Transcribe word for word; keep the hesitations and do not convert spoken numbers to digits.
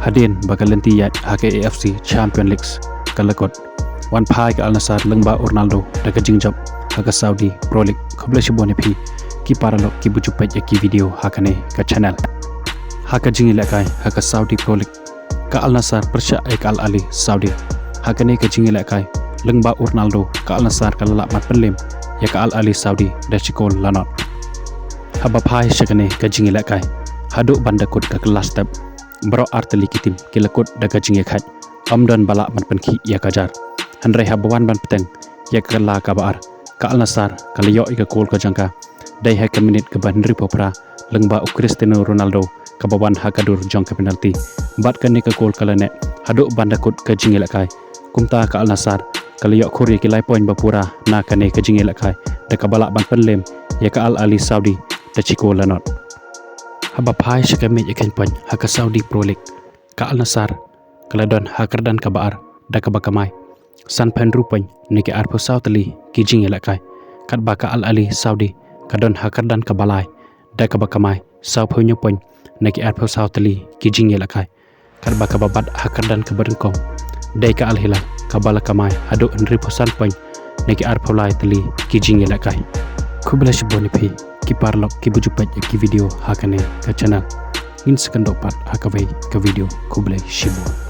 Hadien ba ka lynti ïaid ha ka A F C Champion League ka la kut, wan phai ka Al Nassr lyngba u Ronaldo da ka jingjop ha ka Saudi Pro League. Khublei shibun ïa phi ki paralok kiba ju peit ïa ki video ha kane ka channel. Ha ka jingïalehkai ha ka Saudi Pro League, ka Al Nassr pyrshah ïa ka Al Ahli Saudi. Ha kane ka jingïalehkai lyngba u Ronaldo, ka Al Nassr ka la lah ban pynlem ïa ka Al Ahli Saudi da shi kol la nod. Haba phai sha kane ka jingïalehkai, haduh ban da kut ka last step, baroh ar tylli ki tim ki la kut da ka jingïakhaid, ym don ba lah ban pynkhih ïa ka jar. Hynrei haba wan ban bteng ïa ka kylla kaba ar, ka Al Nassr ka la ïoh ïa ka kol ka jong ka dei ha ka minit kaba hynriewphew phra lyngba u Cristiano Ronaldo, kaba wan ha ka dur jong ka penalty. Bad kane ka kol ka la neh haduh ban da kut ka jingïalehkai. Kumta ka Al Nassr ka la ïoh khur ïa ki lai point ba pura na kane ka jingïalehkai, da kaba lah ban pynlem ïa ka Al Ahli Saudi da shi kol la nod. Haba phai sha ka mej ïakhein point ha ka Saudi Pro League, ka Al Nassr ka la don ha kyrdan kaba ar da kaba kamai sanphew hynriew point na ki arphew saw tylli ki jingïalehkai, katba ka Al Ahli Saudi ka don ha kyrdan kaba lai da kaba kamai sawphew hynñiew point na ki arphew saw tylli ki jingïalehkai, katba kaba bat ha kyrdan kaba nyngkong dei ka Al Hilal, kaba la kamai haduh hynriewphew san point na ki arphew lai tylli ki jingïalehkai. Khublei shibun ïa phi ki paralok kiba ju peit ïa ki video ha kane ka channel. Ngin sa kynduh pat ha kawei ka video. Khublei shibun.